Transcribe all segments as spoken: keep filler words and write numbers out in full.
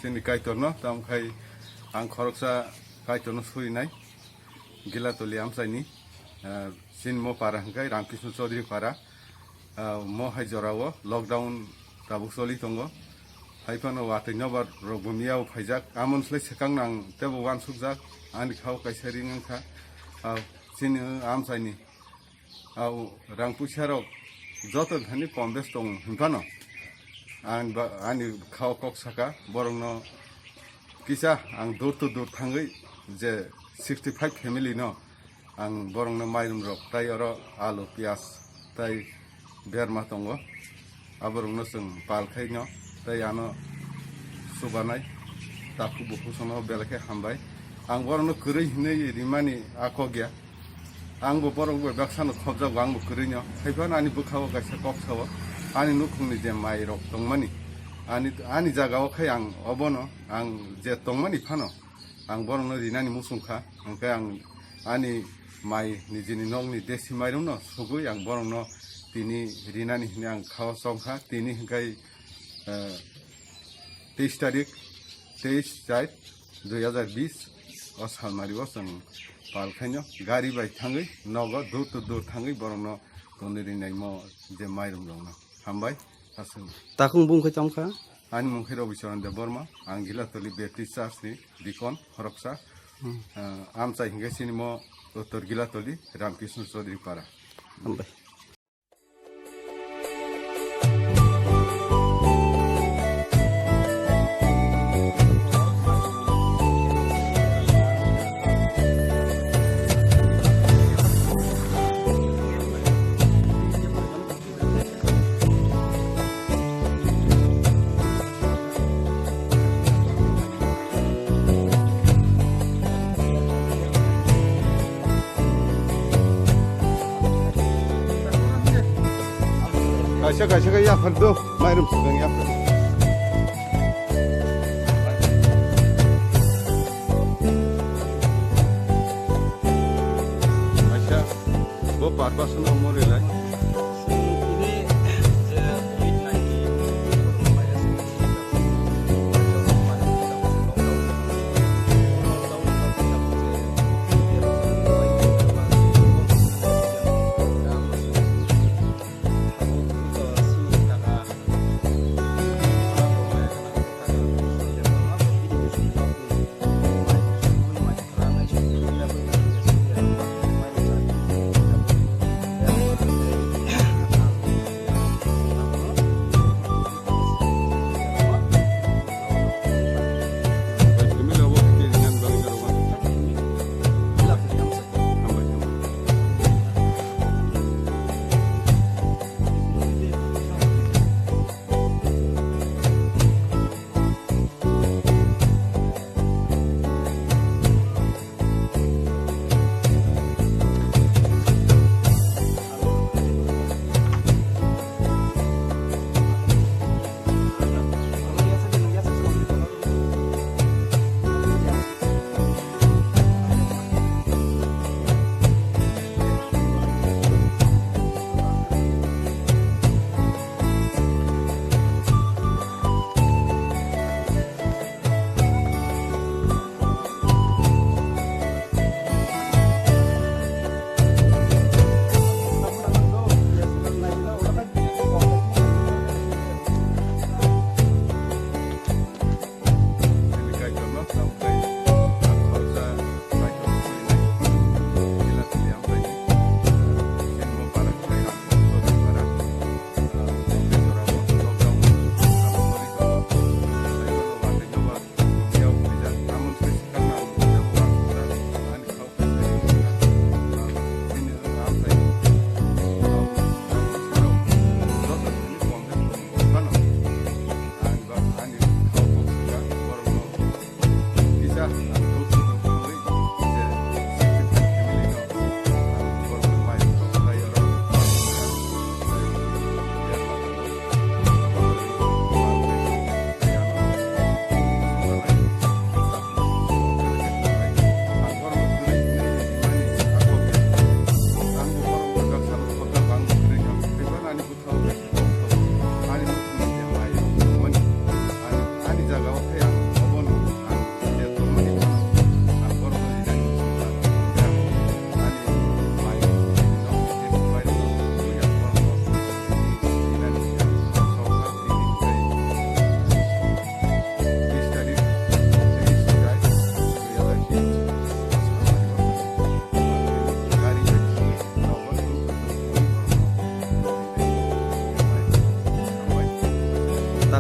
Chini Kaitorno, tamo khai ang khoroksa Kaitorno surinai, Gilatoli amchaini, ah, chini mo para hwnkhe Ramkisno Chaudhary para. Ah, mo hai jorao lockdown tabuk choli tongo. Hai phano watwi nobar rok bo miyao phaijak. Amon slai swkang nang tebo wansukjak. Ani khao kaisa ring wngkha. Ah, chini amchaini. Au rang puisa rok joto thani kom bes tong hinphano. Ang ba, ani khao kok saka, borokno kisa ang door to door thangwi je sixty five family no ang borokno mairum rok tai oro alu, piyaj tai berma tongo. Aborokno chwng pal khaino tei ano chubanai takhuk bukhuk sono belai khe hambai. Ang borokno kwrwi hinwi rimani a kok ya. Ang bo borok bai baksa no khopjago, ang bo kwrwi no. Haiphano ani bwkha o kaisa kok sao, ani nukhungni je mai rok tongmani, ani, ani jaga o khai ang obono, ang je tongmani phano ang borokno rinani muchung kha. Hwnkhe ang ani mai nijini nokni desi mairum no sugwi ang borokno tini rinani hinwi ang khao chong kha. Tini hwnkhe, eh, teis tarik, teis char dui hazar bis o salmari o chwng pal khaino gari bai thangwi nogo door to door thangwi borokno tonwi rinai mo je mairum rokno. Hambai, aswk. Takung bung khe tong kha? Ani mung khe Rabi Charan Debbarma, ang Gilatoli Baptist Church ni deacon khoroksa. Hmm. Ah, amchai hwnkhe chini mo Uttor Gilatoli Ramkisno Chaudhary para. Hambai. Kaisa kaisa khe yaphar do, mairum swkang yaphar. Kaisa, bo purpose no muri lai.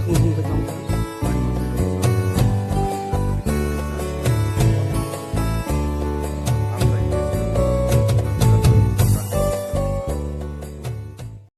Thung hung khe tong kha.